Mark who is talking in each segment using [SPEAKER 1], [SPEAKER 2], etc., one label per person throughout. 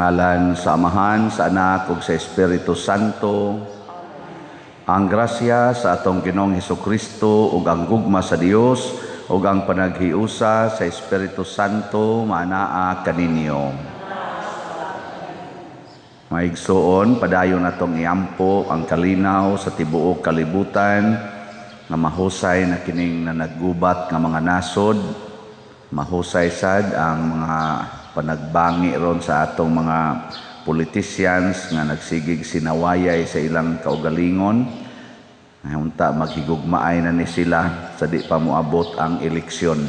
[SPEAKER 1] Sa ngalan sa Amahan, sa Anak ug sa Espiritu Santo. Ang grasya sa atong Ginoong Hesukristo ug ang gugma sa Dios ug ang panaghiusa sa Espiritu Santo maanaa kaninyo. Maigsuon, padayon natong iampo ang kalinaw sa tibuok kalibutan nga mahusay na kining nanaggubat nga mga nasod, mahusay sad ang mga panagbangi ron sa atong mga politicians nga nagsigig sinawayay sa ilang kaugalingon. Unta maghigugmaay na ni sila sa di pa moabot ang eleksyon.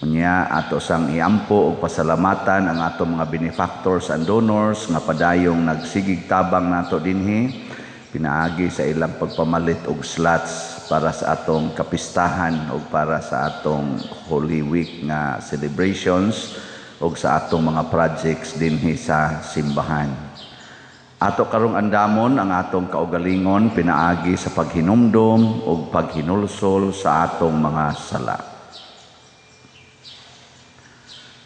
[SPEAKER 1] Unya ato sang iampo og pasalamatan ang atong mga benefactors and donors nga padayong nagsigig tabang nato dinhi pinaagi sa ilang pagpamalit og slots para sa atong kapistahan og para sa atong Holy Week nga celebrations og sa atong mga projects dinhi sa simbahan. Ato karong andamon ang atong kaugalingon pinaagi sa paghinumdom ug paghinulsol sa atong mga sala.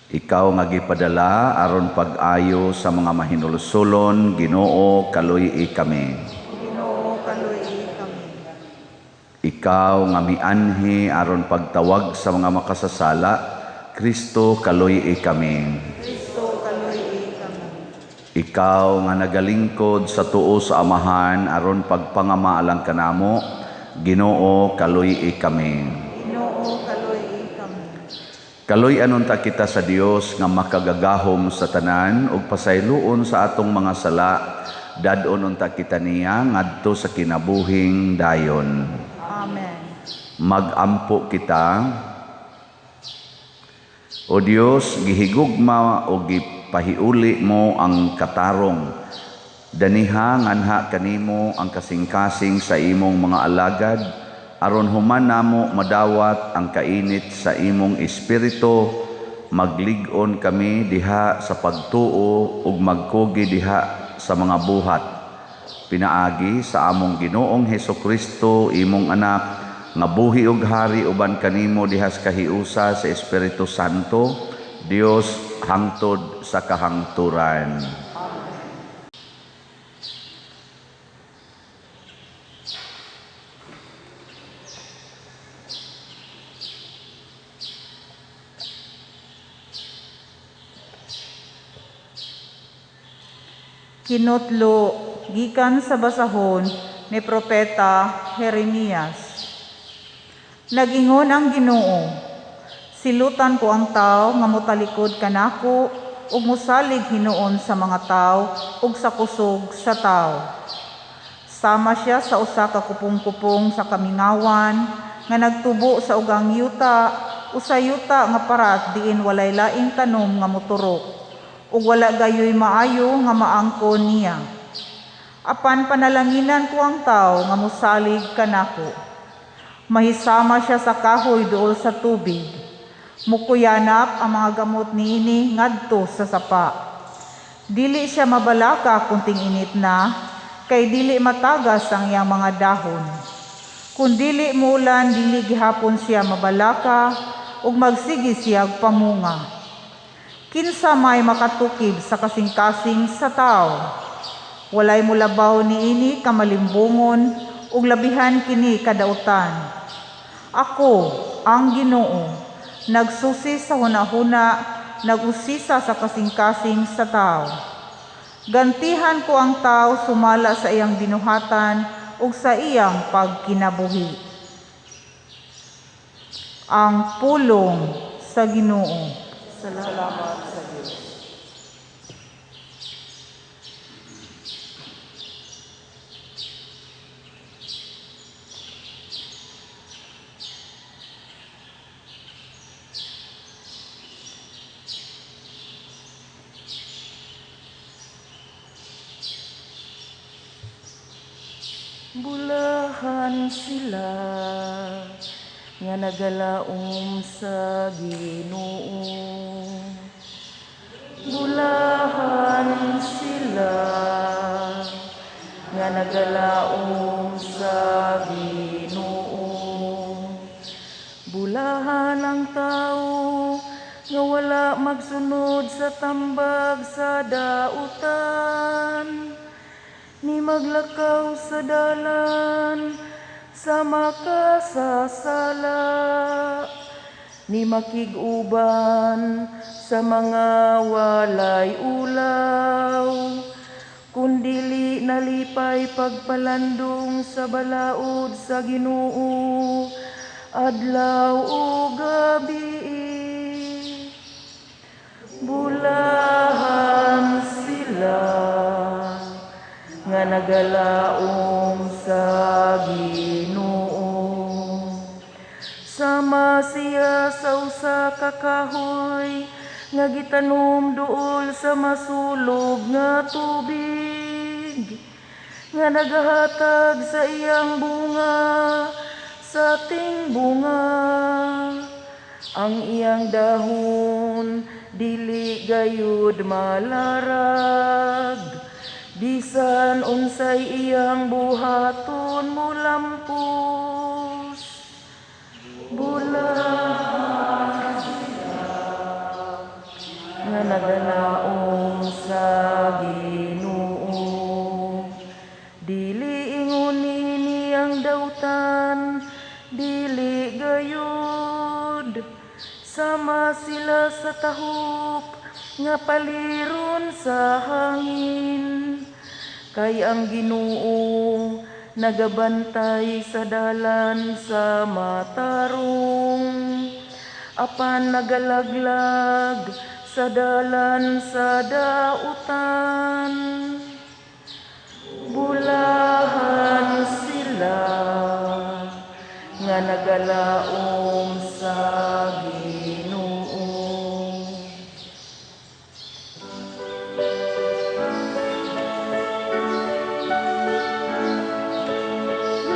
[SPEAKER 1] Ikaw nga gipadala aron pag-ayo sa mga mahinulsolon, Ginoo, kaluy-i kami.
[SPEAKER 2] Ginoo, kaluy-i kami.
[SPEAKER 1] Ikaw nga mianhi aron pagtawag sa mga makasasala, Kristo, kaluy-i kami.
[SPEAKER 2] Kristo, kaluy-i kami.
[SPEAKER 1] Ikaw nga nagalingkod sa tuo sa Amahan aron pagpangamaalang kanamo, Ginoo, kaluy-i kami.
[SPEAKER 2] Ginoo, kaluy-i kami.
[SPEAKER 1] Kaluy-an unta kita sa Dios nga makagagahom sa tanan ug pasayloon sa atong mga sala, dad-on unta kita niya ngadto sa kinabuhing dayon.
[SPEAKER 2] Amen.
[SPEAKER 1] Magampo kita. O Dios, gihigugma o gipahiuli mo ang katarong. Daniha nganha kanimo ang kasing-kasing sa imong mga alagad, aron human namo madawat ang kainit sa imong espiritu, maglig-on kami diha sa pagtuo ug magkugi diha sa mga buhat. Pinaagi sa among Ginoong Hesukristo, imong anak, nga buhi ug hari uban kanimo diha sa kahiusa sa Espiritu Santo, Dios hangtod sa kahangturan.
[SPEAKER 2] Kinutlo gikan sa basahon ni Propeta Jeremias. Nagingon ang Ginoo, silutan ko ang tawo nga motalikod kanako ug mosalig hinuon sa mga tawo ug sa kusog sa tawo. Sama siya sa usa ka kupong-kupong sa kamingawan nga nagtubo sa ugang yuta o sa yuta nga parat diin walay laing tanom nga moturok ug wala gayoy maayo nga maangkon niya. Apan panalanginan ko ang tawo nga mosalig kanako. Mahisama siya sa kahoy duol sa tubig. Mukuyanap ang mga gamot niini ngadto sa sapa. Dili siya mabalaka kung ting-init na, kay dili matagas ang iyang mga dahon. Kung dili muulan, dili gihapon siya mabalaka ug magsige siya og pamunga. Kinsa may makatukib sa kasing-kasing sa tawo? Walay mulabaw niini kamalimbungon ug labihan kini kadautan. Ako, ang Ginoo, nagsusi sa hunahuna, nag-usisa sa kasing-kasing sa tao. Gantihan ko ang tao sumala sa iyang binuhatan ug sa iyang pagkinabuhi. Ang pulong sa Ginoo.
[SPEAKER 3] Salamat sa Dios. Bulahan sila nga nagalaom sa Ginoo. Bulahan sila nga nagalaom sa Ginoo. Bulahan ang tao nga nga wala magsunod sa tambag sa dautan, ni maglakaw sa dalan sa makasasala, ni makig-uban sa mga walay ulaw, kundili nalipay pagpalandong sa balaod sa Ginoo adlaw o gabi. Bulahan sila nga nagalaom sa Ginoo. Sama siya sa usa ka kahoy nga gitanom duol sa masulog nga tubig, nga nagahatag sa iyang bunga sa tingbunga. Ang iyang dahon dili gayud malarag, bisan unsay iyang buhaton molampos. Bulahan sila nga nagalaom sa Ginoo. Dili ingon niini ang dautan, dili gayud. Sama sila sa tahop nga paliron sa hangin. Kay ang Ginoo nagabantay sa dalan sa matarong, apan nagalaglag sa dalan sa dautan. Bulahan sila nga nagalaom sa Ginoo.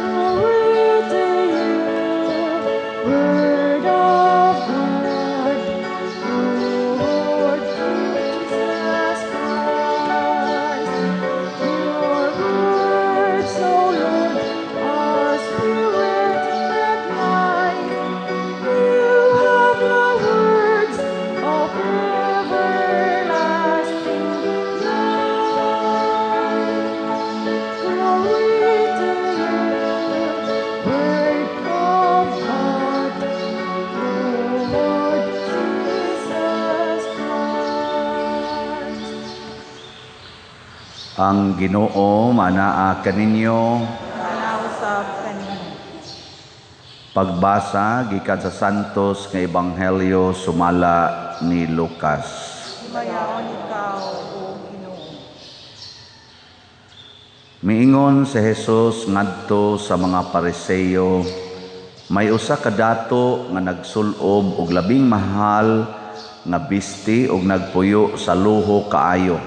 [SPEAKER 4] Glory to you, Word of God, Lord Jesus Christ. Your words, O Lord, are spirit and life. You have the words of everlasting life. Glory to you, Word of God, Lord Jesus Christ.
[SPEAKER 1] Ang Ginoo manaa kaninyo.
[SPEAKER 2] Usab kanimo.
[SPEAKER 1] Pagbasa gikan sa Santos nga Ebanghelyo sumala ni Lucas.
[SPEAKER 2] Himayaon ikaw, O Ginoo.
[SPEAKER 1] Miingon si Jesus ngadto sa mga Pariseo, may usa ka dato nga nagsulob og labing mahal nga bisti og nagpuyo sa luho kaayo.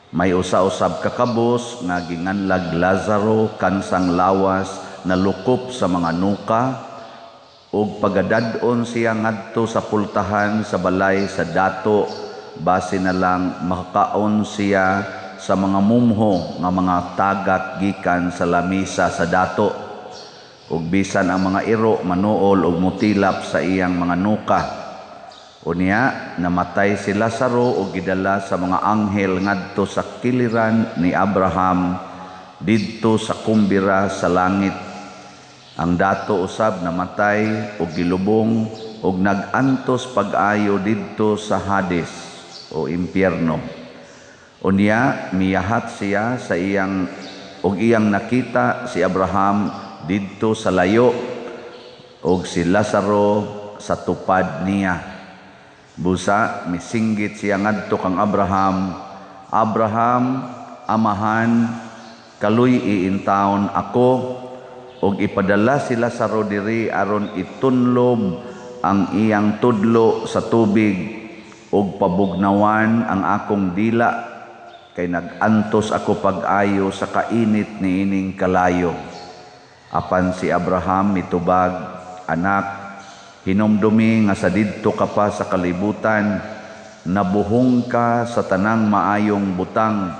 [SPEAKER 1] May usa usab ka kabos nga ginganlag Lazaro kansang lawas nalukop sa mga nuka, ug pagadad-on siya ngadto sa pultahan sa balay sa dato, base na lang makakaon siya sa mga mumho nga mga tagak gikan sa lamisa sa dato. Ug bisan ang mga iro manuol og mutilap sa iyang mga nuka. Unya namatay si Lazaro ug gidala sa mga anghel ngadto sa kiliran ni Abraham didto sa kumbira sa langit. Ang dato usab namatay ug gilubong ug nag-antos pag-ayo didto sa Hades o impyerno. Unya miyahat siya sa iyang ug iyang nakita si Abraham didto sa layo ug si Lazaro sa tupad niya. Busa misinggit siya ngadto kang Abraham, "Abraham, amahan, kaluy iintawon ako ug ipadala si Lazaro diri aron itunlob ang iyang tudlo sa tubig ug pabugnawan ang akong dila kay nag-antos ako pag-ayo sa kainit niining kalayo." Apan si Abraham mitubag, "Anak, hinumdumi nga sa didto ka pa sa kalibutan, nabuhong ka sa tanang maayong butang,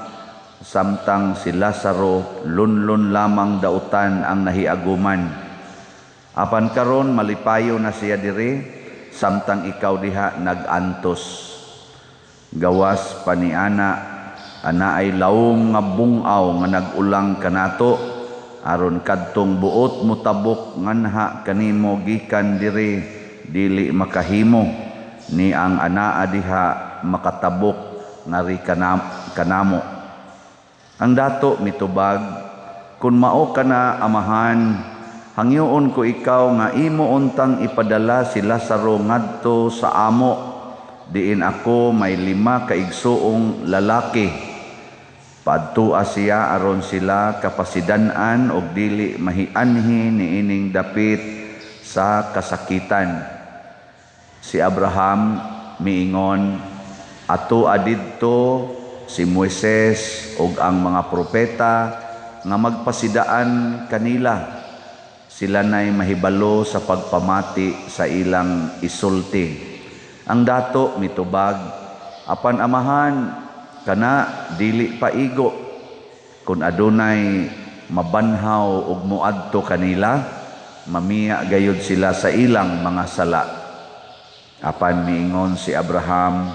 [SPEAKER 1] samtang si Lazaro lunlun lamang dautan ang nahiaguman. Apan karon malipayo na siya diri, samtang ikaw diha nag-antos. Gawas pa niana, anaay lawom nga bungaw nga nag-ulang kanato, aron kadtong buot motabok nganha kanimo gikan diri dili makahimo, ni ang anaa diha makatabok ngari kanamo. Ang dato mitubag, "Kun mao kana, amahan, hangyoon ko ikaw nga imo untang ipadala si Lazaro ngadto sa amo, diin ako may 5 ka igsuong lalaki. Padtua siya aron sila kapasidan-an og dili mahianhi niining dapit sa kasakitan." Si Abraham miingon, "Atoa didto si Moises ug ang mga propeta nga magpasidaan kanila. Sila na'y mahibalo sa pagpamati sa ilang isulti." Ang dato mitubag, "Apan amahan, kana dili paigo. Kung adunay mabanhaw ug moadto kanila, mamiya gayud sila sa ilang mga sala." Apan miingon si Abraham,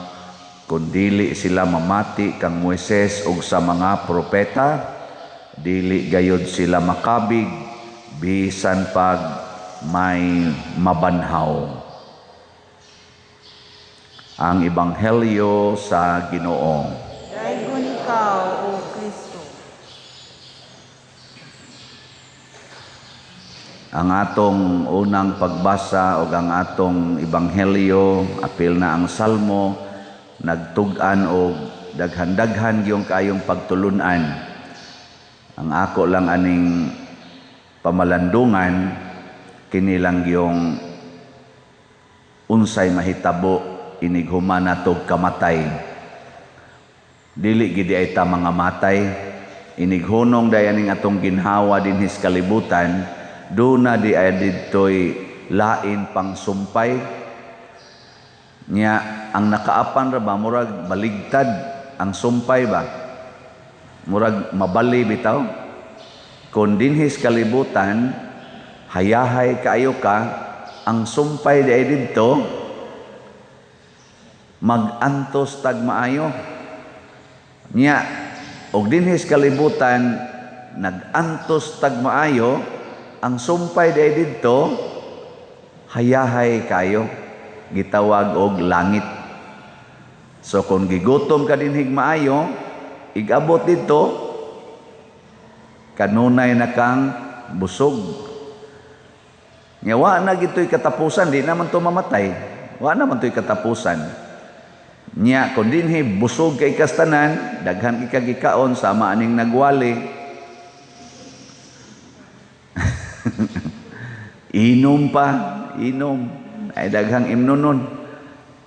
[SPEAKER 1] "Kung dili sila mamati kang Moises ug sa mga propeta, dili gayud sila makabig bisan pag may mabanhaw." Ang Ebanghelyo sa Ginoo.
[SPEAKER 2] Daygon ikaw, O Kristo.
[SPEAKER 1] Ang atong unang pagbasa o ang atong Ebanghelyo, apil na ang Salmo, nagtug-an og daghan-daghan gyud kaayong pagtulun-an. Ang ako lang aning pamalandungan, kini lang gyung unsay mahitabo inig human natog kamatay. Dili gid ay ta mga matay, inig hunong dayaning atong ginhawa dinhi sa kalibutan, duna di ay didtoy lain pang sumpay. Nya ang nakaapan ra ba murag baligtad ang sumpay ba? Murag mabali bitaw. Kon dinhi sa kalibutan hayahay kaayo ka, ang sumpay di ay didto magantos tag maayo. Nya og dinhi sa kalibutan nag-antos tag maayo, ang sumpay di ay didto hayahay kayo, gitawag og langit. So kung gigutom ka dinhig maayo, igabot didto kanunay na kang busog. Nya wa na gito'y katapusan, di naman to mamatay. Wa naman to'y katapusan. Nya kung dinhi busog kay kastanan, daghan kay kagikaon sama aning nagwali. Inom pa, inom. Ay daghang imnonon.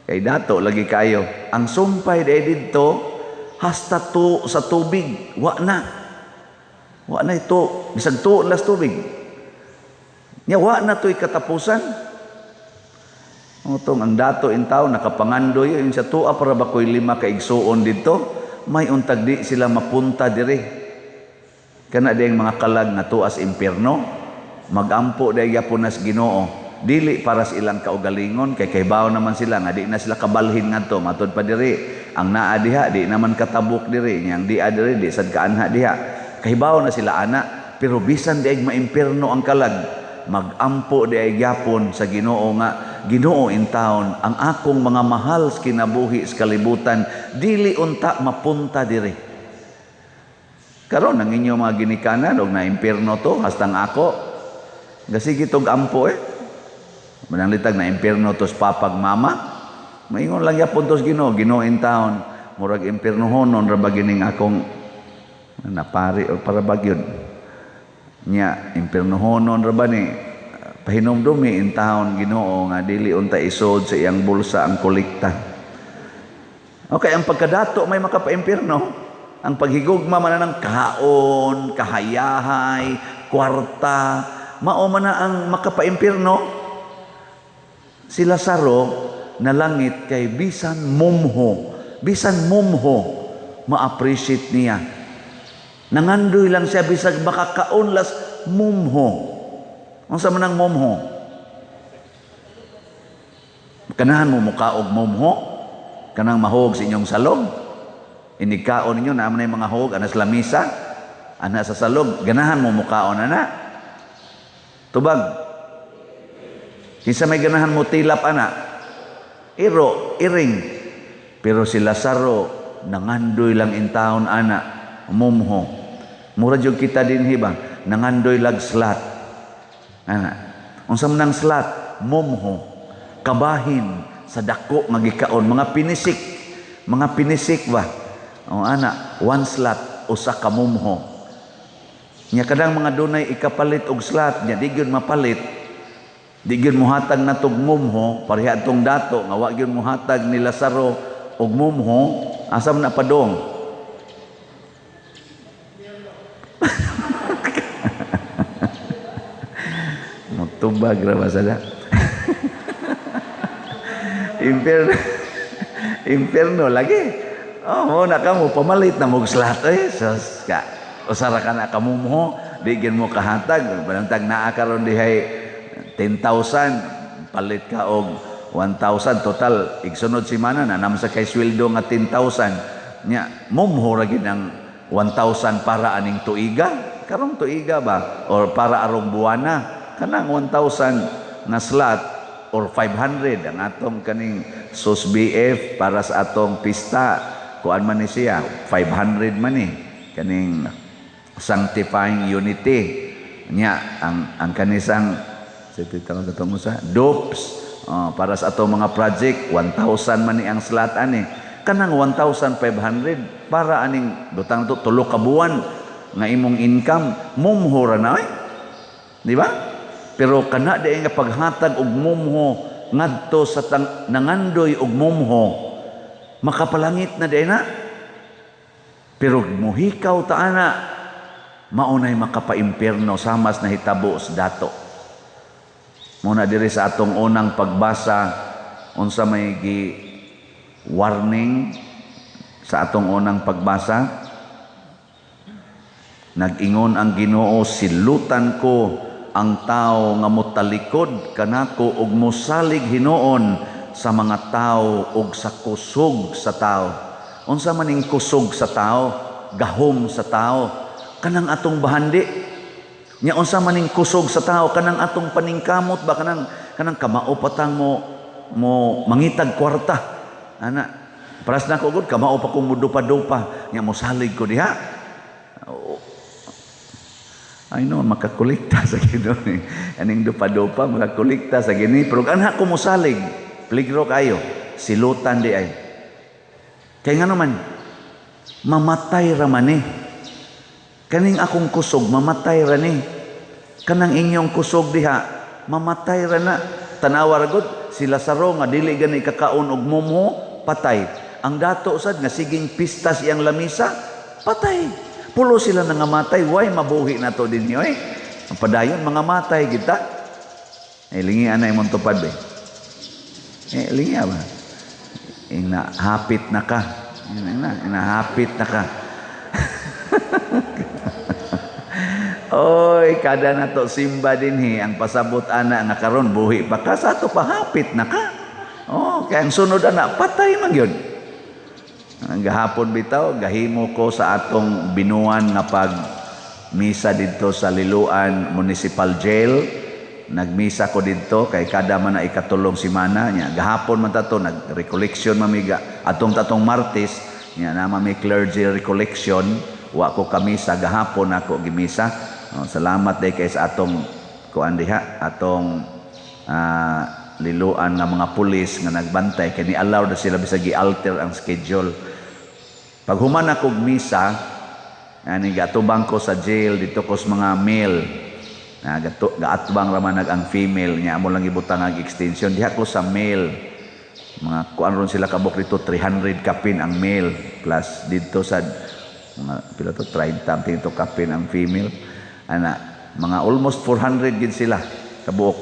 [SPEAKER 1] Kay dato lagi kayo. Ang sumpay day didto hasta to sa tubig, wa na. Wa na ito, bisag tuon las tubig. Nya wa na to'y katapusan. Utong ang dato in tao nakapangandoy yung sa tuwa para ba ko'y 5 ka igsuon didto, may untag di sila mapunta diri. Kana di ang mga kalag nga tuas impierno, magampo day gyapon nas Ginoo. Dili para sa ilang kaugalingon kay kaybaw naman sila nga di na sila kabalhin ngadto, matud pa diri. Ang naa diha di naman katabok diri, niyang di diri di sad kaanha diha. Kahibaw na sila ana, pero bisan di ay maimpierno ang kalag, magampo di ay gyapon sa Ginoo nga Ginoo in town, ang akong mga mahal sa kinabuhi sa kalibutan dili unta mapunta diri. Karon ang inyo mga ginikanan og naimpierno to hastang ako gasigi tog ampo. Mananglitag na impierno to sa papag mama, maingon lang yapon tos Ginoo, Ginoo in town, murag impiernohonon ra ba gining akong napari o para bagyod. Nya impiernohonon ra ba ni pahinumdumi in town Ginoo nga dili unta isod sa iyang bulsa ang kolekta. Okay, ang pagkadato may makapaimpierno. Ang paghigugma man ng kaon, kahayahay, kwarta, mao man na ang makapaimpierno. Si Lazaro nalangit kay bisan mumho ma-appreciate niya. Nangandoy lang siya bisag makakaon las mumho. Unsa man ang mumho? Ganahan mo mukaog mumho? Kanang mahog sa inyong salog? Inigkaon ninyo, naa man na mga hog, anas lamisa, ana sa salog, ganahan mo mukaon ana? Tubag. Kinsa may ganahan mo tilap ana? Iro, iring. Pero si Lazaro, nangandoy lang in town ana, mumho. Mura jud kita dinhi ba? Nangandoy lag slat. Ana. Unsa man ang slat? Mumho. Kabahin sa dako nga gikaon, mga pinisik. Mga pinisik ba? O ana, one slat usa ka mumho. Nya kadang mga dunay ikapalit og slat, nya di gyud mapalit. Di gyud mohatag natog mumho, pareha atong dato nga wa gyud mohatag ni Lazaro og mumho, asa man na padong? Mutubag ra ba sada? Imperno. Imperno lagi. Oh, mo na ka mo pamalit na mog slat eh. Sus ka. Usara ka na kamumho, di gyud mo kahatag. Balantag naa karon dihay 10,000, palit ka og 1,000 total igsunod semana na nam sa kay sweldo nga 10,000. Nya mumho ra gyud ang 1,000 para aning tuiga. Karong tuiga ba or para arong buwana kanang 1,000 nga slot or 500 ang atong kaning sus BF para sa atong pista, kuan man ni siya 500 man ni kaning sanctifying unity nya ang kanisang sa tawag atong usa dopes, oh, para sa atong mga project 1,000 man ni ang slot ani kanang 1,500 para aning butang to tulo ka buwan nga imong income, mumho ra na oy, di ba? Pero kana di nga paghatag og mumho ngadto sa nangandoy og mumho, makapalangit na di na. Pero muhikaw ta ana, maunay makapaimpierno samas nahitabo sa dato. Muna diri sa atong unang pagbasa, unsa may gi warning sa atong unang pagbasa? Nag-ingon ang Ginoo, silutan ko ang tao nga motalikod kanako ug mosalig hinuon sa mga tao ug sa kusog sa tao. Unsa man ning kusog sa tao? Gahom sa tao. Kanang atong bahandi. Nya unsa man ning kusog sa tao? Kanang atong paningkamot ba? Kanang kamao patang mo mangitag kwarta. Ana, paras na ko gud kamao pa kong mudupa-dupa. Nya mosalig ko diha. Ay no, makakolekta sa Ginoo. Aning dupa-dupa makakolekta sa gini, pero anha ko mosalig, peligro kayo, silutan di ay. Kay ngano man, mamatay ra man ni. Kaning akong kusog, mamatay ra ni. Kanang inyong kusog diha, mamatay ra na. Tanawa ra gud, si Lazaro nga dili gani kakaon og mumho, patay. Ang dato sad nga siging pistas iyang lamisa, patay. Pulo sila nangamatay, way mabuhi na to dinyo eh. Ang padayon, mga matay kita. Eh, lingian na imong tupad eh. Eh, lingia ba? Inahapit na ka. Inahapit na ka. Oy, kada na to simba dinhi ang pasabot ana nga karon buhi pa ka, sa ato pahapit na ka. Oh, kaya ang sunod ana patay man gyud. Ang gahapon bitaw, gahimo ko sa atong binuan nga pag misa didto sa Liloan Municipal Jail. Nagmisa ko didto kay kada man na ikatulong semana nya. Gahapon man tato nag-recollection mamiga atong tatong Martes nya na mami clergy recollection, wa ko kamisa gahapon ako gimisa. Oh, salamat day kay sa atong kuan diha, atong Liloan nga mga pulis nga nagbantay kay ni allow na sila bisag gi-alter ang schedule. Pag human ako og misa, ani gatubang ko sa jail dito ko sa mga male. Na gaatbang ra man ang female nya amo lang gibutang ang extension diha ko sa male. Mga kuan ron sila kabuk dito 300 kapin ang male plus dito sa mga pila to 30 something to kapin ang female. Ana mga almost 400 gid sila kabuok.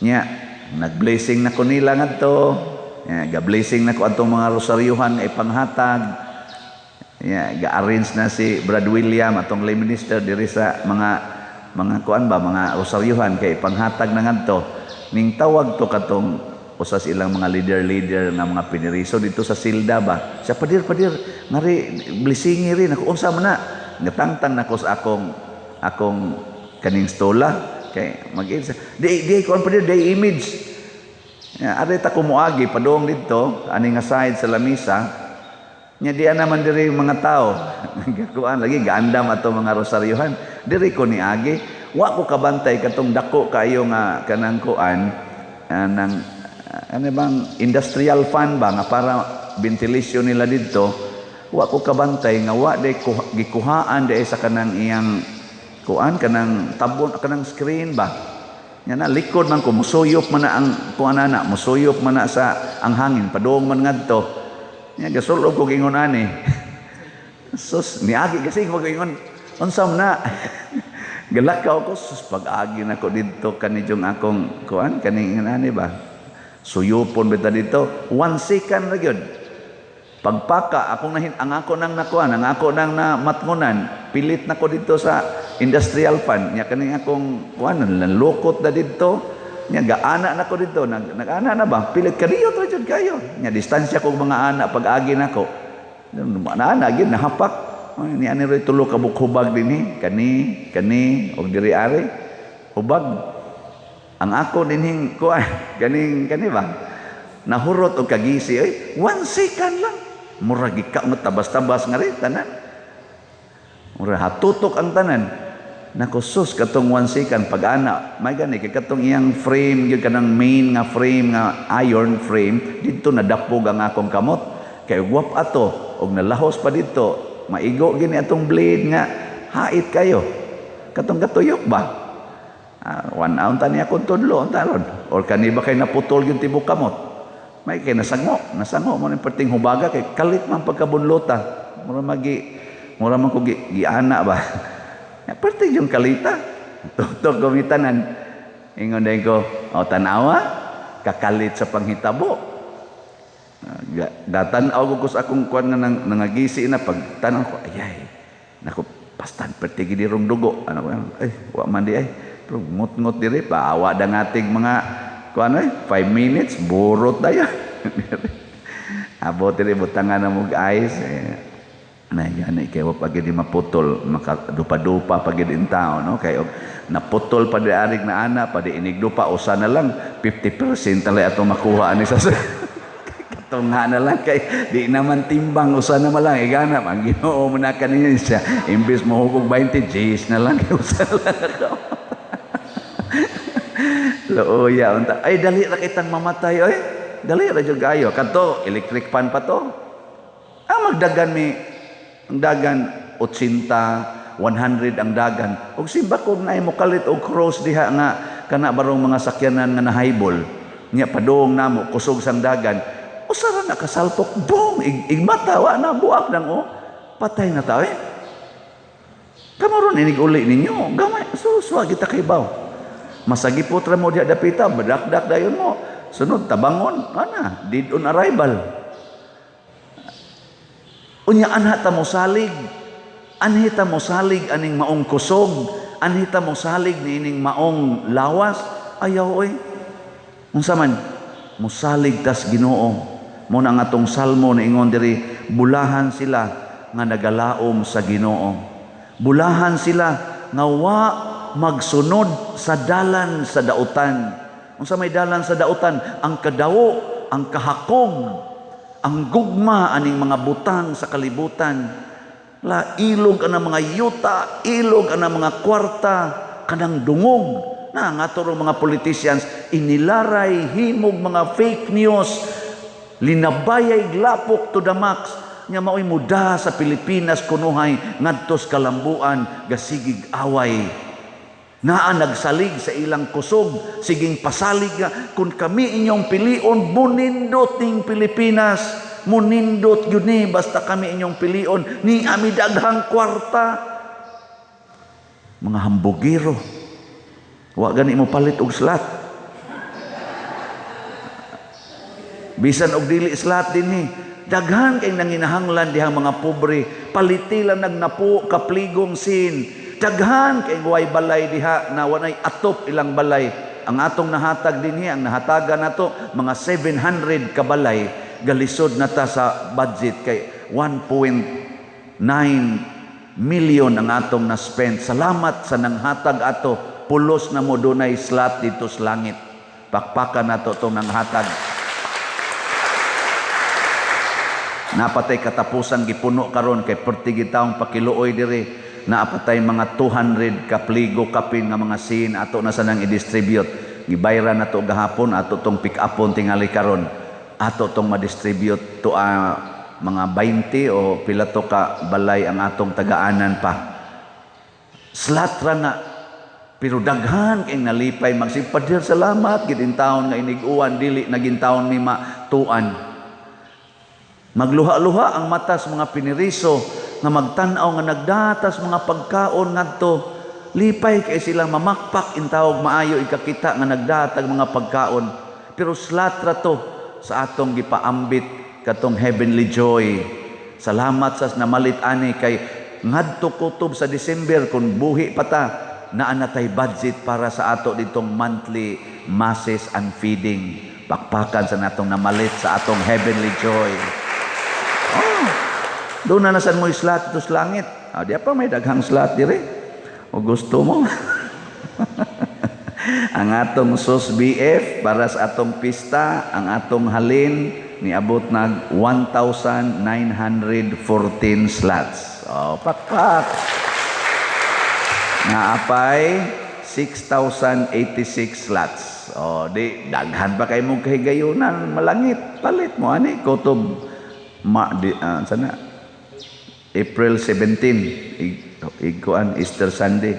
[SPEAKER 1] Nya nag-blessing na ko nila ngadto. Nya ga-blessing na ko atong mga rosaryuhan nga ipanghatag. Nya ga-arrange na si Brad William atong lay minister diri sa mga kuan ba mga rosaryuhan kay ipanghatag na ngadto. Ning tawag to katong Usa sa ilang mga leader-leader nga mga piniriso dito sa silda ba. Siya, "Padir, padir, ngari blessing rin ako." Unsa man na? Ngatangtang nako sa akong akong kaning stola kay mag di di kuan, padir, di image. Ya, ari ta ko moagi padung didto ani nga side sa lamisa. Nya di naman diri mga tao. Gakuan lagi gaandam ato mga rosaryohan. Diri ko niagi. Wa ko kabantay katong dako kayo nga kanang kuan nang ano bang industrial fan ba nga para ventilation nila didto. Wa ko kabantay nga wa day gikuhaan day sa kanang iyang kuan, kanang tabon, kanang screen ba. Nya na likod man ko, musuyop man na ang kuan na, musuyop man na sa ang hangin padung man ngadto. Nya gasulog ko ingon ani. Sus, niagi kasi ko ingon, "Unsa man na?" Galakaw ko, sus, pag-agi na ko didto kani yung akong kuan kaning ani ba. Suyupon bita dito, 1 second ra gyud. Pagpaka akong nahin ang ako nang nakuan, ang ako nang namatngunan, pilit na ko dito sa industrial fan. Nya kaning akong kuan lukot na didto. Nya gaana na ko dito, nag-ana na ba? Pilit kaniyo ra jud kayo. Nya distansya ko mga ana pag-agi nako. Ana gyud nahapak. Ay, ni ani roy tulo ka bukhubag dinhi, kani, kani og diri ari. Hubag. Ang ako dinhing kuan, ganing kani ba? Nahurot og kagisi oy, 1 second lang. Mura gika mo tabas-tabas nga rin tanan. Mura hatutok ang tanan. Nako sus, katong 1 second pag ana, may gani kay katong iyang frame gyud, kanang main nga frame nga iron frame didto nadapog ang akong kamot. Kay wap ato og nalahos pa didto, maigo gini atong blade nga hait kayo. Katong katuyok ba? Ah, 1 hour ta niya kung tudlo unta ron. Or kani ba kay naputol yung tibok kamot? May kay nasango, nasango mo ning perting hubaga kay kalit man pagkabunlota. Mura magi mura man ko giana ba. Ya, perting yung kalita. Tutok gumitanan. Ingon din ko, "O tanawa, kakalit sa panghitabo." Ah, gatan-aw ko sa akong kuan nga nang, nangagisi na pag tan-aw ko, ayay. Nako, pastan perti gid rong dugo. Ano ko, ay, wa man di ay. Pero ngut-ngut diri paawa da ngatig mga kuan ay, 5 minutes burot dayon. Abot diri butangan na mog ice eh. Na gani kay wa pa gid maputol, makadupa-dupa pa gid in tao, no? Kay og naputol pa di arig na ana pa di inigdupa, usa na lang, 50% talay atong makuha ani sa katunga na lang kay di naman timbang, usa na lang igana ang Ginoo mo na kaninyo siya, imbes mo hugog 20 Gs na lang, usa lang ako. Luoya unta ay, dali ra kitang mamatay oy, dali ra jud kayo. Kadto electric fan pa to ang magdagan mi, ang dagan 80, 100 ang dagan. Og simba ko na mo kalit og cross diha nga kana barong mga sakyanan nga nahaybol nya padung namo, kusog sang dagan, usa ra nakasalpok, boom, igmata wa na buak nang oh, patay na ta eh. Kamo ron inig uli ninyo gamay, so kita kay baw masagipot ra mo diha dapita, badakdak dayon mo, sunod tabangon ana, dead on arrival. Unya anha ta mo salig, anhi ta mo salig aning maong kusog, anhi ta mo salig niining maong lawas. Ayaw oy. Unsa man musalig tas Ginoo. Mo na nga atong salmo na ingon diri, bulahan sila nga nagalaom sa Ginoo. Bulahan sila nga wa magsunod sa dalan sa dautan. Unsa may dalan sa dautan? Ang kadawo, ang kahakog, ang gugma aning mga butang sa kalibutan. La ilog ang mga yuta, ilog ang mga kwarta, kanang dungog na nga ato mga politicians inilaray himog mga fake news, linabayay lapok to the max nya maoy muda sa Pilipinas kunuhay ngadto sa kalambuan, gasigig away. Naa nagsalig sa ilang kusog, siging pasalig nga kung kami inyong pilion, munindot ning Pilipinas, munindot yun ni basta kami inyong pilion, ni ami daghang kwarta. Mga hambugiro, wa gani mo palit og slot, bisan og dili slot dinhi. Daghan kay nanginahanglan dihang mga pobre, paliti lang nagnapo kapligong sin. Daghan kay way balay diha na wanay atop ilang balay. Ang atong nahatag dinhi, ang nahatagan nato mga 700 kabalay, galisod na ta sa budget kay 1.9 million ang atong na-spend. Salamat sa nanghatag ato, pulos na mo dunay slot dito sa langit. Pakpakan nato tong nanghatag. Napatay katapusan gipuno karon kay perti gitawong pakiluoy diri, naapatay mga 200 ka pligo kapin nga mga sin ato na sanang i-distribute. Gibayran nato gahapon, ato tong pick upon tingali karon. Ato tong ma-distribute to mga 20 o pila to ka balay ang atong tagaanan pa. Slot ra na, pero daghan kay nalipay magsig, "Pader, salamat gid taon nga inig-uwan, dili naging taon mi matuan." Magluha-luha ang mata sa mga piniriso nga magtan-aw nga nagdatas mga pagkaon ngadto. Lipay kay silang mamakpak intawog maayo ikakita nga nagdatag mga pagkaon. Pero slot ra to sa atong gipaambit katong heavenly joy. Salamat sa namalit ani kay ngadto kutob sa December, kung buhi pa ta, naa na tay budget para sa ato ditong monthly masses and feeding. Pakpakan sa natong namalit sa atong heavenly joy. Oh, doon na nasan mo slot ito sa langit. Ah, di pa may daghang slot dire. O gusto mo? Ang atong SOS BF para sa atong pista, ang atong halin niabot nag 1,914 slots. Oh, pakpak. Naapay 6,086 slots. Oh, di daghan pa kay mong kahigayunan malangit. Palit mo ani kutob ma di, sana April 17, igkuan Easter Sunday.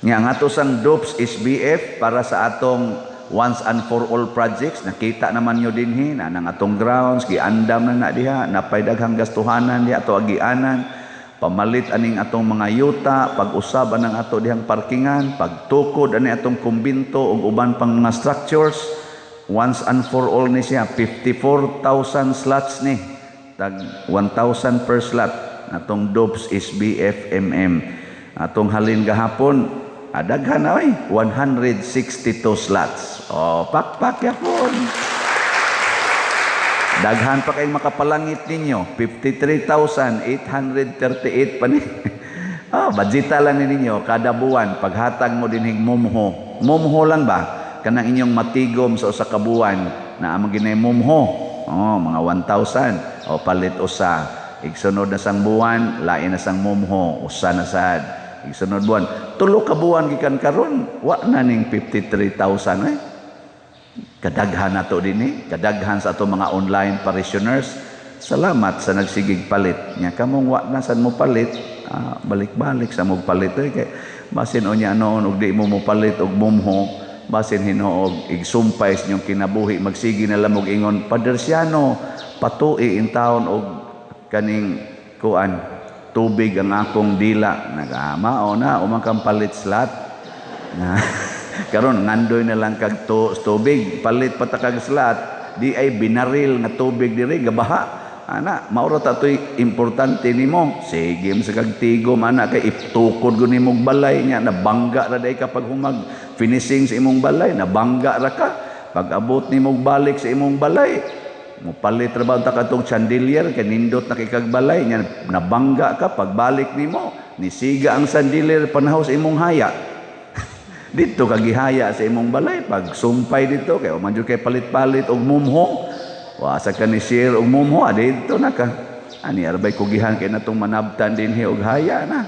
[SPEAKER 1] Nga ang ato sang DOPS SBF para sa atong once and for all projects, nakita naman nyo dinhi na nang atong grounds giandam na na diha, napay daghang gastuhanan diha ato agianan, pamalit aning atong mga yuta, pag-usab anang ato dihang parkingan, pagtukod ani atong kumbinto ug uban pang mga structures. Once and for all ni siya, 54,000 slots ni, tag 1,000 per slot atong DOPS SBFMM. Atong halin gahapon, daghan na oy, 162 slots. Oh, pakpak yapon. Daghan pa kayong makapalangit ninyo, 53,838 pa ni. Oh, budgeta lang ni ninyo kada buwan paghatag mo dinhig mumho. Mumho lang ba? Kanang inyong matigom sa usa ka buwan na among ginay mumho. Oh, mga 1,000. O palit usa. Igsunod na sang buwan, lain na sang mumho, usa na sad. Igsunod buwan, tulo ka buwan gikan karon, wa na ning 53,000 eh. Kadaghan nato dinhi, kadaghan sa ato mga online parishioners. Salamat sa nagsigig palit. Nya kamong wa na sad mo palit, balik-balik sa mo palit eh kay basin unya noon og di mo mo palit og mumho, basin hinuog igsumpay sa inyong kinabuhi, magsige na lang og ingon, "Pader Siano, patui in taon og kaning kuan tubig ang akong dila." Nagama o na umang kang palit slot na karon ngandoy na lang kag tubig, palit pa ta kag slot, di ay binaril nga tubig diri gabaha ana. Mauro ta toy importante nimo, sige mo sa kag tigom ana kay itukod gud nimong balay nya nabangga ra day ka pag humag finishing sa imong balay, nabangga ra ka. Pag abot nimo balik sa imong balay, mopalit ra ba ta katong chandelier kay nindot na kay kag balay nya nabangga ka. Pagbalik nimo, nisiga ang chandelier panahon sa imong haya. Dito ka gihaya sa imong balay pag sumpay dito kay man jud kay palit-palit og mumho, wa sa ka ni share og mumho dito na ka ani arbay kugihan kay natong manabtan dinhi og haya na.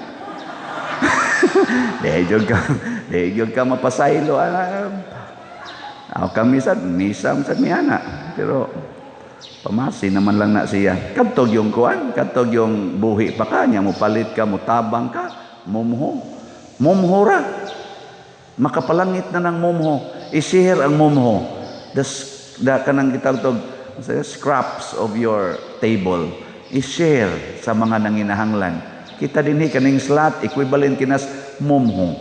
[SPEAKER 1] Di jud ka mapasaylo ana. Ako kami sad misa sad mi ana, pero pamasi naman lang na siya. Kadtog yung kuan, kadtog yung buhi pa ka nya mo palit ka, motabang ka mumho, mumho ra. Makapalangit na ng mumho. I-share ang mumho, the kanang gitawag tog scraps of your table, i-share sa mga nanginahanglan. Kita dinhi kaning slot equivalent kinas mumho,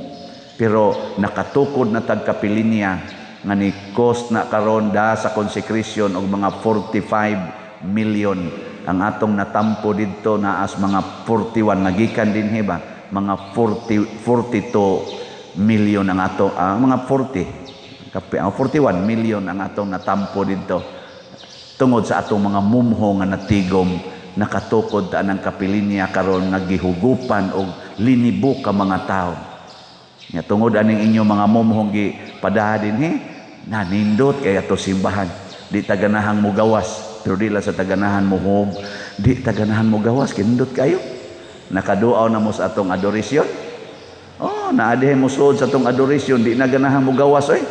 [SPEAKER 1] pero nakatukod na tag kapilinya nga ni cost na karon da sa consecration og mga 45 million. Ang atong natampo didto naas mga 41 nga gikan dinhi ba, mga 40, 42 million ang ato, mga 40. Kape, ang 41 million ang atong natampo dito. Tungod sa atong mga mumho nga natigom, nakatukod ta ng kapilinya karon nga gihugupan og linibo ka mga tawo. Nya tungod aning inyo mga mumhong gi padaha dinhi, nanindot kay ato simbahan. Di taganahang mugawas, pero di lang sa taganahan muhog, di taganahan mugawas, kinindot kayo. Nakaduaw na mo sa atong adoration. Oh, naadihay mo suod sa atong adoration, di na ganahan mugawas oy.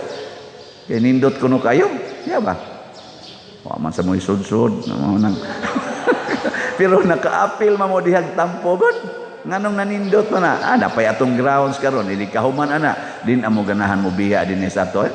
[SPEAKER 1] Kay nindot kuno kayo. Iya ba? Wa man sa mo'y sud-sud. Pero nakaapil man mo dihag tampo god. Nganong nanindot man na? Ah, napay atong grounds karon, hindi kahuman ana. Din amo ganahan mo biya din sa ato. Eh.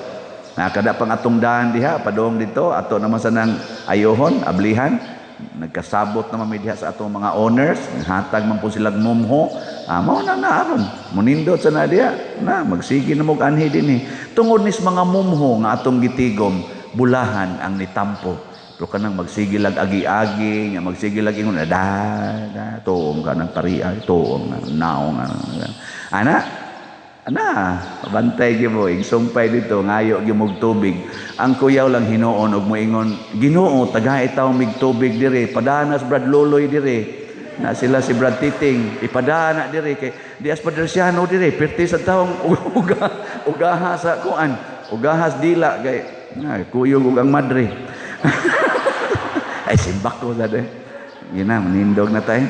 [SPEAKER 1] Nakada pang atong daan diha, padong dito, ato naman sa nang ayohon, ablihan. Nagkasabot naman mi diha sa atong mga owners, hatag man po silang mumho. Ah, mao na naaron. Munindot sa na diha. Na, magsige na mo anhi din eh. Tungod nis mga mumho nga atong gitigom, bulahan ang nitampo. Pero kanang magsige lag agi-agi, nga magsige lag ingon, da, da, tuong ka ng pariya, tuong, naong, ana, ana, bantay gyud mo, igsumpay dito, ngayo gyud mog tubig. Ang kuyaw lang hinuon og moingon, "Ginoo, tagahi taw mig tubig dire, padanas Brad Loloy dire." Na sila si Brad Titing, ipadana dire kay di as Padersiano dire, perti sa taong uga, ugaha sa kuan, ugahas dila kay ay, kuyog ug ang madre. Ay, simbak ko sa de. Gina, manindog na tayo.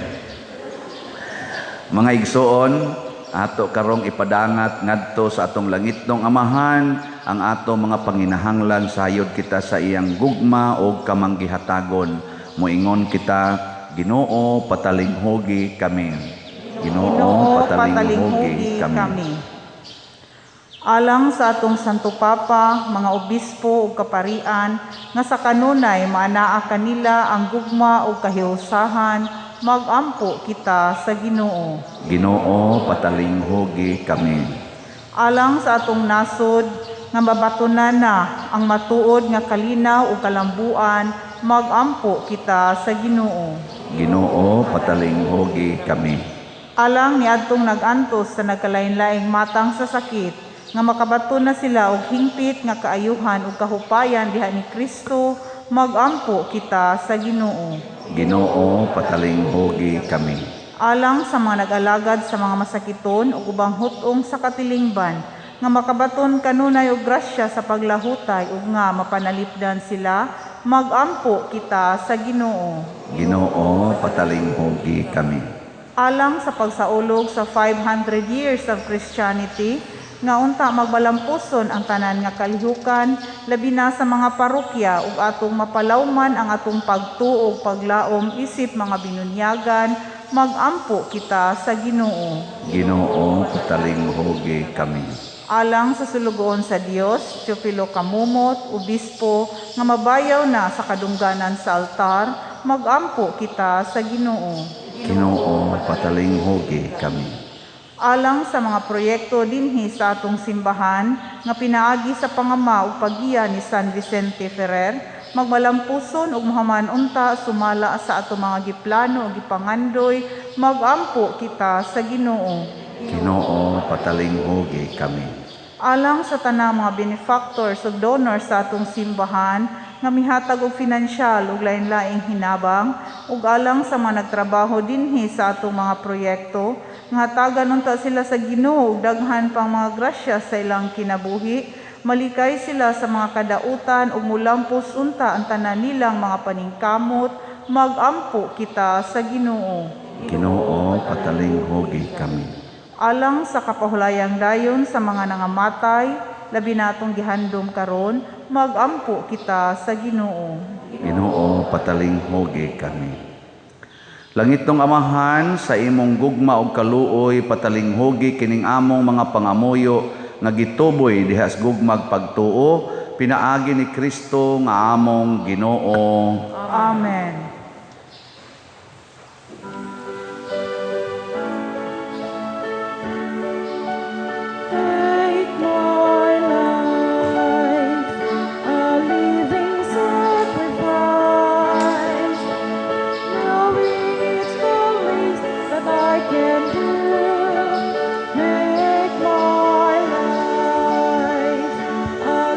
[SPEAKER 1] Mga igsoon, ato karong ipadangat ngadto sa atong langitnong Amahan ang ato mga panginahanglan sayod kita sa iyang gugma o kamanggihatagon. Moingon kita, "Ginoo, patalinghugi kami." Ginoo,
[SPEAKER 2] Ginoo,
[SPEAKER 1] patalinghugi
[SPEAKER 2] patalinghugi
[SPEAKER 1] kami.
[SPEAKER 2] Kami. Alang sa atong Santo Papa, mga obispo ug kaparian nga sa kanunay maanaa kanila ang gugma ug kahiusahan, magampo kita sa Ginoo.
[SPEAKER 1] Ginoo, patalinghugi kami.
[SPEAKER 2] Alang sa atong nasod nga mabatunan na ang matuod nga kalinaw ug kalambuan, magampo kita sa Ginoo.
[SPEAKER 1] Ginoo, patalinghugi kami.
[SPEAKER 2] Alang niadtong nag-antos sa nagkalain-laing matang sa sakit, nga makabaton na sila og hingpit nga kaayuhan ug kahupayan diha ni Kristo, magampo kita sa Ginoo.
[SPEAKER 1] Ginoo, patalinghugi kami.
[SPEAKER 2] Alang sa mga nag-alagad sa mga masakiton ug ubang hut-ong sa katilingban, nga makabaton kanunay og grasya sa paglahutay ug nga mapanalipdan sila, magampo kita sa Ginoo.
[SPEAKER 1] Ginoo, patalinghugi kami.
[SPEAKER 2] Alang sa pagsaulog sa 500 years of Christianity, nga unta magbalampuson ang tanan nga kalihukan, labi na sa mga parokya, ug atong mapalawman ang atong pagtuo ug paglaom isip mga binunyagan, magampo kita sa Ginoo.
[SPEAKER 1] Ginoo, patalinghugi kami.
[SPEAKER 2] Alang sa sulugoon sa Dios, Teofilo Camomot, obispo, nga mabayaw na sa kadungganan sa altar, magampo kita sa Ginoo.
[SPEAKER 1] Ginoo, patalinghugi kami.
[SPEAKER 2] Alang sa mga proyekto dinhi sa atong simbahan nga pinaagi sa pangama ug paggiya ni San Vicente Ferrer, magmalampuson ug mohaman unta sumala sa atong mga giplano ug gipangandoy, magampo kita sa Ginoo.
[SPEAKER 1] Ginoo, patalinghugi kami.
[SPEAKER 2] Alang sa tanang mga benefactors ug donors sa atong simbahan nga mihatag og finansyal ug lain-laing hinabang, ug alang sa mga nagtrabaho dinhi sa atong mga proyekto, nga hatagan unta sila sa Ginoo og daghan pang mga grasya sa ilang kinabuhi, malikay sila sa mga kadautan ug mulampos unta ang tanan nilang mga paningkamot, magampo kita sa Ginoo.
[SPEAKER 1] Ginoo, patalinghugi kami.
[SPEAKER 2] Alang sa kapahulayang dayon sa mga nangamatay, labi natong gihandom karon, magampo kita sa Ginoo.
[SPEAKER 1] Ginoo, patalinghugi kami. Langitnong Amahan, sa imong gugma ug kaluoy, patalinghugi kining among mga pangamuyo nga gituboy diha sa gugmag pagtuo, pinaagi ni Kristo nga among Ginoo.
[SPEAKER 2] Amen.
[SPEAKER 4] Take my life, a living sacrifice, knowing it's the least that I can do. Make my life a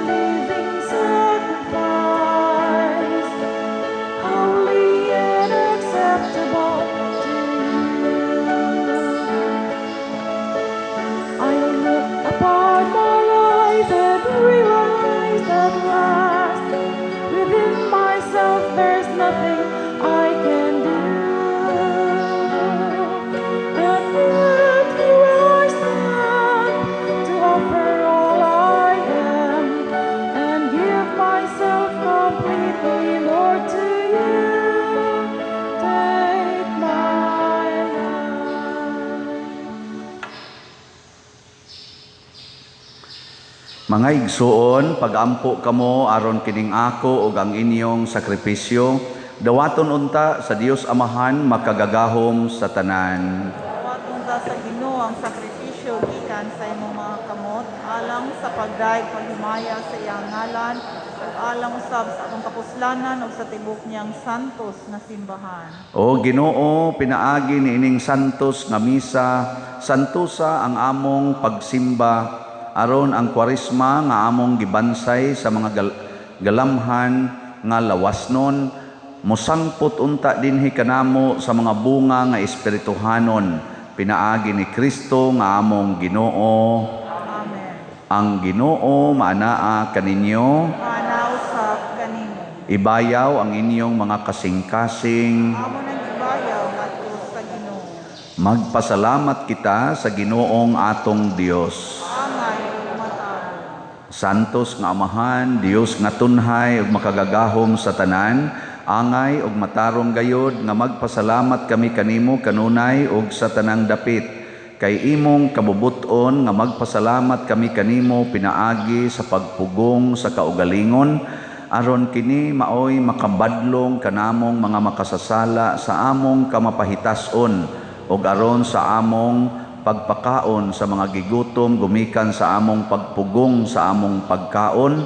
[SPEAKER 1] Mga igsuon, pagampo kamo aron kining ako ug ang inyong sakripisyo, dawaton unta sa Dios Amahan makagagahom sa tanan.
[SPEAKER 2] Dawaton ta sa Ginoo ang sakripisyo gikan sa imong mga kamot alang sa pagdayeg paghimaya sa iyang ngalan ug alang usab sa atong kapuslanan ug sa tibuok niyang santos nga simbahan.
[SPEAKER 1] O Ginoo, pinaagi niining santos nga misa, santosa ang among pagsimba aron ang Kwaresma nga among gibansay sa mga galamhan nga lawasnon, mosangpot unta dinhi kanamo sa mga bunga nga espirituhanon, pinaagi ni Kristo nga among Ginoo.
[SPEAKER 2] Amen.
[SPEAKER 1] Ang Ginoo maanaa kaninyo.
[SPEAKER 2] Maanaa usab kanimo.
[SPEAKER 1] Ibayaw ang inyong mga kasing-kasing.
[SPEAKER 2] Amo nang ibayaw ngadto sa Ginoo.
[SPEAKER 1] Magpasalamat kita sa Ginoong atong Dios.
[SPEAKER 2] Angay ug matarong.
[SPEAKER 1] Santos nga Amahan, Dios nga tunhay ug makagagahom sa tanan, angay ug matarong gayod nga magpasalamat kami kanimo kanunay ug sa tanang dapit. Kay imong kabubut-on nga magpasalamat kami kanimo pinaagi sa pagpugong sa kaugalingon, aron kini maoy makabadlong kanamong mga makasasala sa among kamapahitas-on ug aron sa among pagpakaon sa mga gigutom gumikan sa among pagpugong sa among pagkaon,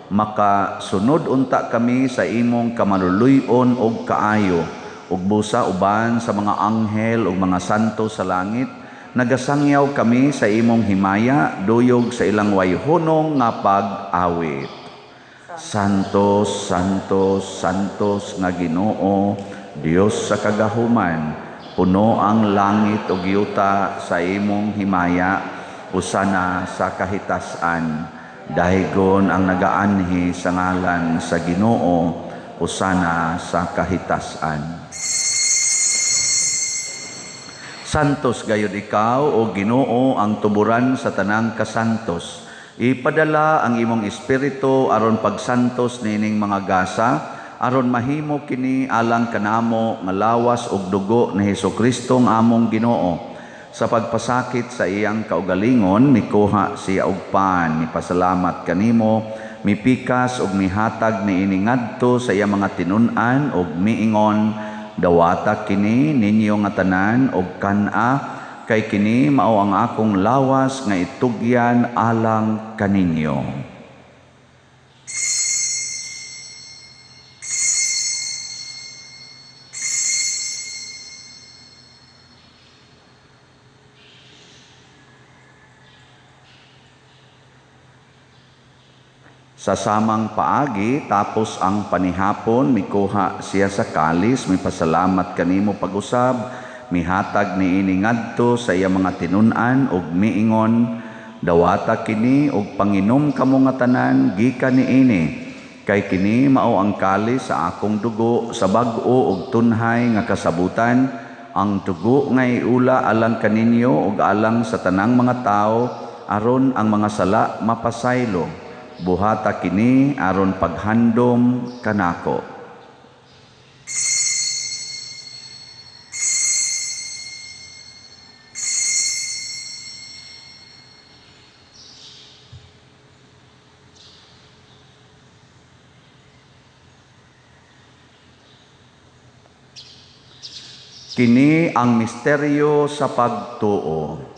[SPEAKER 1] makasunod unta kami sa imong kamaluluy-on ug kaayo, ug busa uban sa mga anghel ug mga santo sa langit, nagasangyaw kami sa imong himaya duyog sa ilang wayhunong nga pag-awit. Santos, Santos, Santos nga Ginoo, Dios sa kagahuman, puno ang langit ug yuta sa imong himaya, usana sa kahitasan. Dahigon ang nagaanhi sa ngalan sa Ginoo, usana sa kahitasan. Santos gayud ikaw, o Ginoo, ang tuburan sa tanang kasantos. Ipadala ang imong espiritu aron pagsantos niining mga gasa, aron mahimo kini alang kanamo nga lawas ug dugo ni Hesukristo nga among Ginoo. Sa pagpasakit sa iyang kaugalingon, mikuha siya og pan, mipasalamat kanimo, mipikas ug mihatag niini ngadto sa iyang mga tinun-an ug miingon, dawata kini ninyo nga tanan og kan-a, kay kini mao ang akong lawas nga itugyan alang kaninyo. Sa samang paagi, tapos ang panihapon, mikuha siya sa kalis, mipasalamat kanimo pag-usab, mihatag niini ngadto sa iya mga tinun-an ug miingon, dawata kini ug panginom kamo nga tanan gikan niini, kay kini mao ang kalis sa akong dugo sa bag-o ug tunhay nga kasabutan, ang dugo nga iula alang kaninyo ug alang sa tanang mga tawo aron ang mga sala mapasaylo. Buhata kini aron paghandom kanako. Kini ang misteryo sa pagtuo.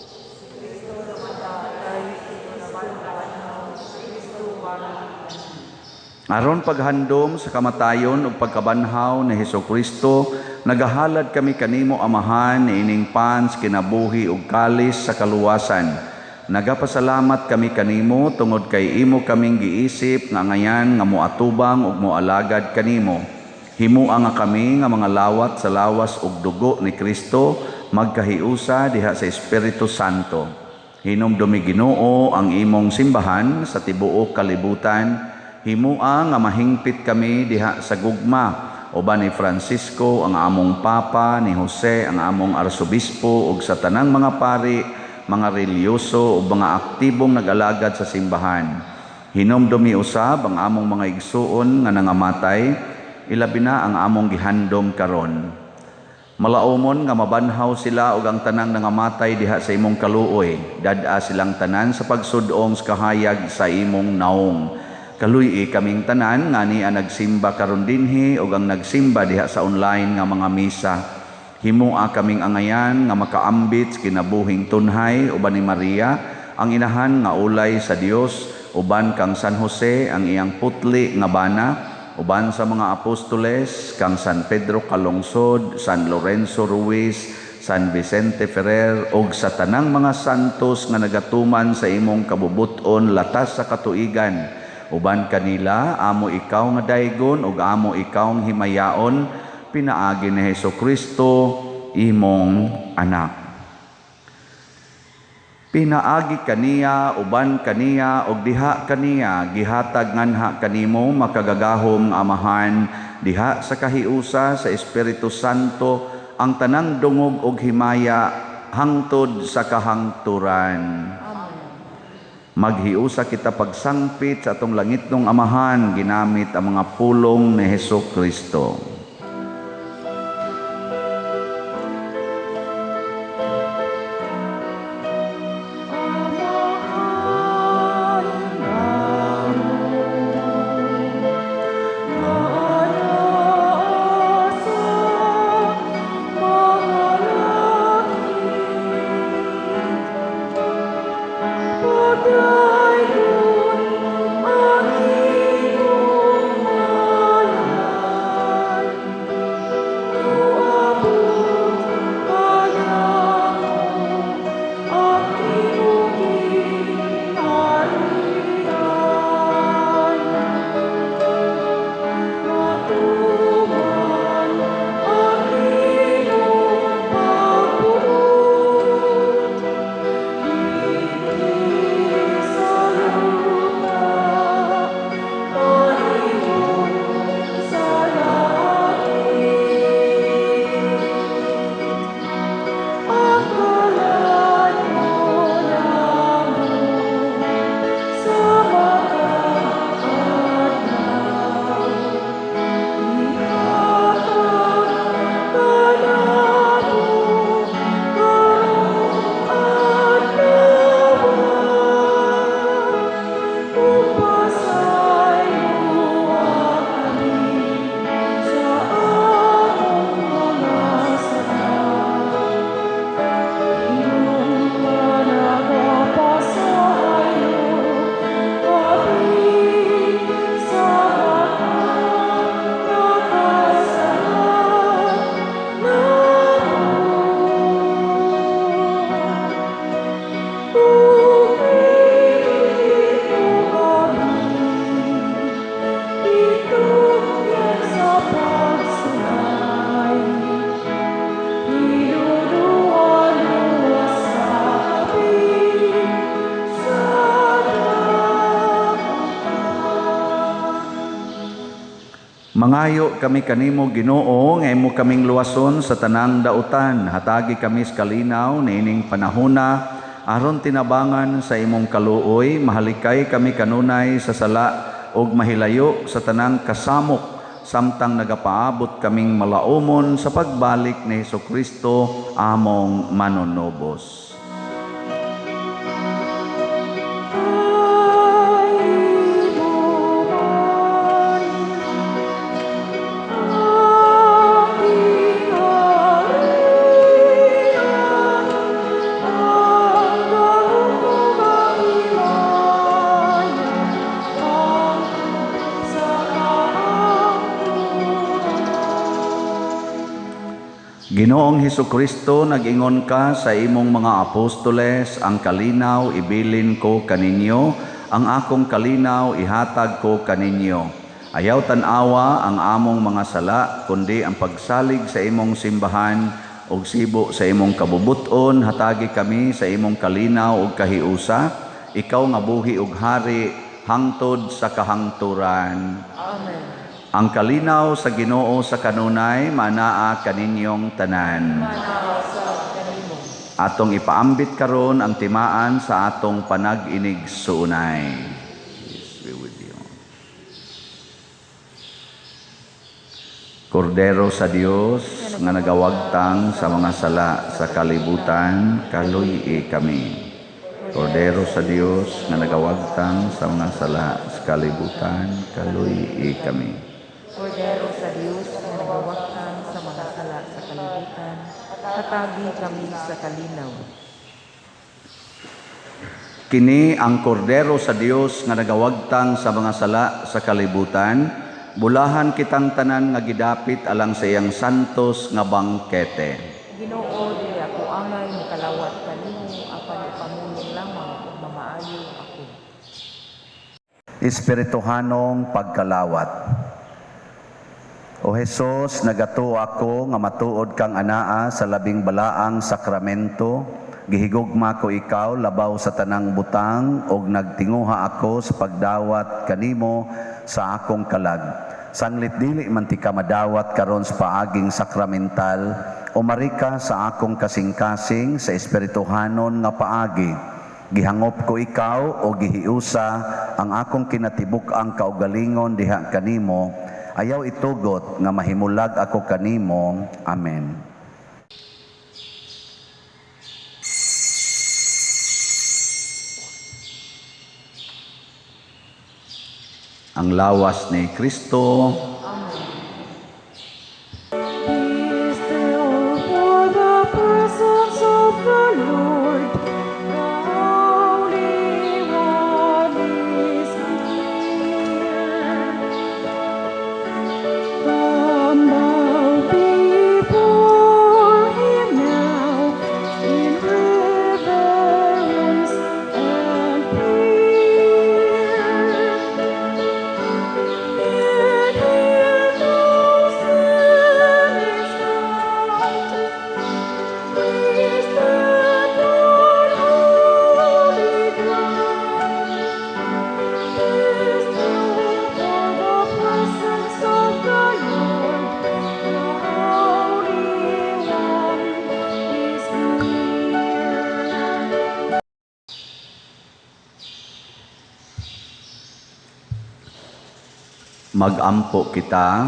[SPEAKER 1] Aron paghandom sa kamatayon ug pagkabanhaw ni Hesukristo, nagahalad kami kanimo Amahan niining pans kinabuhi ug kalis sa kaluwasan. Nagapasalamat kami kanimo tungod kay imo kaming giisip nga ngayan nga moatubang ug moalagad kanimo. Himua nga kami nga mga lawat sa lawas ug dugo ni Kristo magkahiusa diha sa Espiritu Santo. Hinumdumi Ginoo ang imong simbahan sa tibuok kalibutan. Himua nga mahingpit kami diha sa gugma uban ni Francisco ang among Papa, ni Jose ang among Arsobispo ug sa tanang mga pari, mga relihiyoso ug mga aktibong nag-alagad sa simbahan. Hinumdumi usab ang among mga igsuon nga nangamatay, ilabi na ang among gihandom karon. Malaumon nga mabanhaw sila ug ang tanang nangamatay diha sa imong kaluoy. Dad-a silang tanan sa pagsudong sa kahayag sa imong naong. Kaluy-i kaming tanan nga niya nagsimba karon dinhi ug ang nagsimba diha sa online nga mga misa. Himoa kaming angayan nga makaambit sa kinabuhing tunhay uban ni Maria ang inahan nga ulay sa Dios, uban kang San Jose ang iyang putli nga bana, uban sa mga apostoles kang San Pedro Calungsod, San Lorenzo Ruiz, San Vicente Ferrer ug sa tanang mga santos nga nagatuman sa imong kabubut-on latas sa katuigan. Uban kanila amo ikaw nga daygon ug amo ikaw nga himayaon, pinaagi ni Hesus Kristo imong anak. Pinaagi kaniya, uban kaniya, ug diha kaniya, gihatag nganha kanimo makagagahom nga Amahan, diha sa kahiusa sa Espiritu Santo, ang tanang dungog ug himaya hangtod sa kahangturan.
[SPEAKER 3] Amen.
[SPEAKER 1] Maghiusa kita pagsangpit sa atong langitnong Amahan, ginamit ang mga pulong ni Hesus Kristo. Mangayo kami kanimo Ginoo nga imo kaming luwason sa tanang dautan. Hatagi kami sa kalinaw niining panahona aron tinabangan sa imong kaluoy. Mahalikay kami kanunay sa sala ug mahilayo sa tanang kasamok samtang nagapaabot kaming malaumon sa pagbalik ni Hesukristo among manunubos. Ginoong Hesukristo, nag-ingon ka sa imong mga apostoles, ang kalinaw ibilin ko kaninyo, ang akong kalinaw ihatag ko kaninyo. Ayaw tan-awa ang among mga sala, kundi ang pagsalig sa imong simbahan ug sibo sa imong kabubuton, hatagi kami sa imong kalinaw ug kahiusa, ikaw nga buhi ug hari hangtod sa kahangturan.
[SPEAKER 3] Amen.
[SPEAKER 1] Ang kalinaw sa Ginoo sa kanunay manaa kaninyong tanan.
[SPEAKER 3] Manaa sa kanimo.
[SPEAKER 1] Atong ipaambit karon ang timaan sa atong panag-inig-suunay. Peace be with you. Kordero sa Dios nga nagawagtang sa mga sala sa kalibutan, kaluy-i kami. Kordero sa Dios nga nagawagtang sa mga sala sa kalibutan, kaluy-i kami.
[SPEAKER 3] Kordero sa Dios nga nagawagtang sa mga sala sa kalibutan, hatagi kami sa kalinaw.
[SPEAKER 1] Kini ang Kordero sa Dios nga nagawagtang sa mga sala sa kalibutan, bulahan kitang tanan nga gidapit alang sa iyang santos nga bangkete.
[SPEAKER 3] Ginoo, dili ako angay mokalawat kanimo, apan ipamulong lamang ug mamaayo ako.
[SPEAKER 1] Espirituhanong pagkalawat. O Hesus, nagatuo ako nga matuod kang anaa sa labing balaang sakramento. Gihigugma ko ikaw labaw sa tanang butang ug nagtinguha ako sa pagdawat kanimo sa akong kalag. Sanglit dili man ti ka madawat karon sa paaging sakramental, umari ka sa akong kasing-kasing sa espirituhanon nga paagi. Gihangop ko ikaw o gihiusa ang akong kinatibuk-ang kaugalingon diha kanimo. Ayaw itugot nga mahimulag ako kanimo. Amen. Ang lawas ni Kristo.
[SPEAKER 4] Be still for the presence of the Lord, the Holy One is here. Come bow before him now in reverence and fear. In him no sin is found. We stand on holy ground. Be still for the presence of the Lord, the Holy One is here.
[SPEAKER 1] Magampo kita.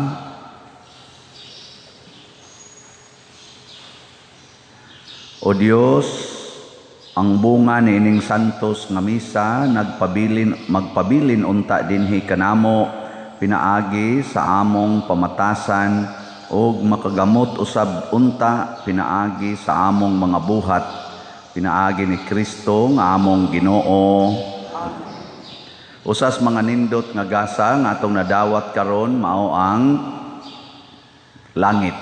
[SPEAKER 1] O Dios, ang bunga niining santos nga misa nagpabilin magpabilin unta dinhi kanamo pinaagi sa among pamatasan ug makagamot usab unta pinaagi sa among mga buhat, pinaagi ni Kristo nga among Ginoo. Usas mga nindot nga gasa nga atong nadawat karon mao ang langit.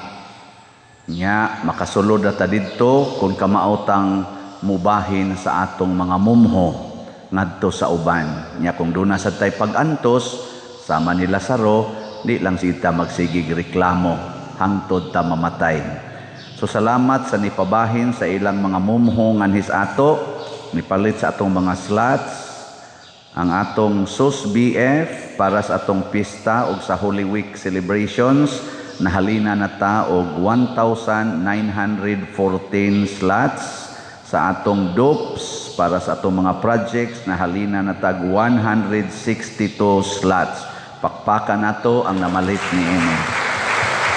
[SPEAKER 1] Nya makasulod na ta didto kung kamaotang mubahin sa atong mga mumho ngadto sa uban. Nya kung duna sad tay pag-antos sama ni Lazaro, di lang sita magsigig reklamo hangtod ta mamatay. So salamat sa nipabahin sa ilang mga mumho nganhis ato, nipalit sa atong mga slots, ang atong SUS BF para sa atong pista og sa Holy Week celebrations, nahalina na ta og 1,914 slots. Sa atong DOPS para sa atong mga projects, nahalina na tag 162 slots. Pakpakan nato ang namalit ni ini.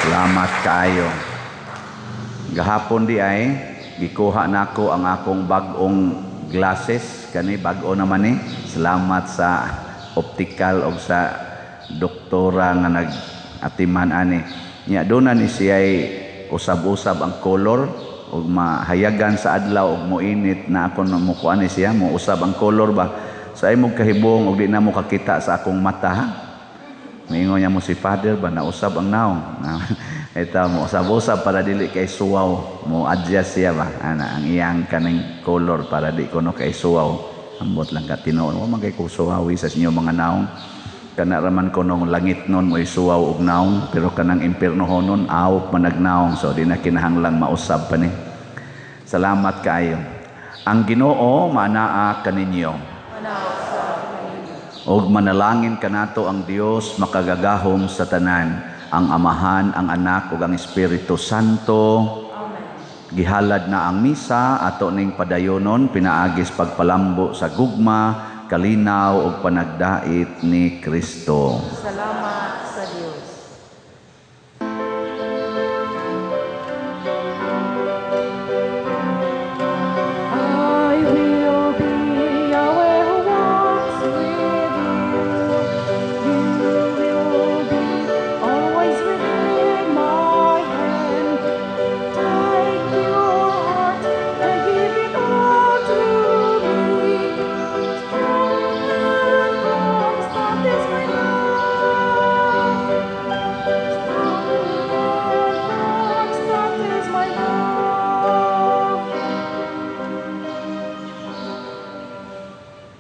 [SPEAKER 1] Salamat kaayo. Gahapon di ay gikuha nako ang akong bag-ong glasses, kani bag-o naman ni. Salamat sa optical og sa doktora nga nag-atiman ani. Nya doon na ni siya'y usab-usab ang color ug mahayagan sa adlaw ug moinit na ako na mukuan ni siya, mousab ang color ba. So ay mo kahibong ug di na mo kakita sa akong mata, ha? Miingon niya mo si Father ba nausab ang naong. Ita mo usab-usab para dili kay suwaw, mo adjust siya ba ana ang iyang kaning color para di kuno kay suwaw. Ambot lang ka tinuod, wa man kay ko suwawi sa inyo mga naong. Kana raman ko nung langit nun mo'y suwaw og naong, pero kanang impiernohonon awok managnaong, so di na kinahanglang mausab pa ni. Salamat kaayo. Ang Ginoo maanaa kaninyo. Og manalangin kanato ang Dios makagagahom sa tanan, ang Amahan, ang Anak ug ang Espiritu Santo.
[SPEAKER 3] Amen.
[SPEAKER 1] Gihalad na ang misa ato ning padayonon pinaagis pagpalambo sa gugma, kalinaw ug panagdait ni Kristo.
[SPEAKER 3] Salamat.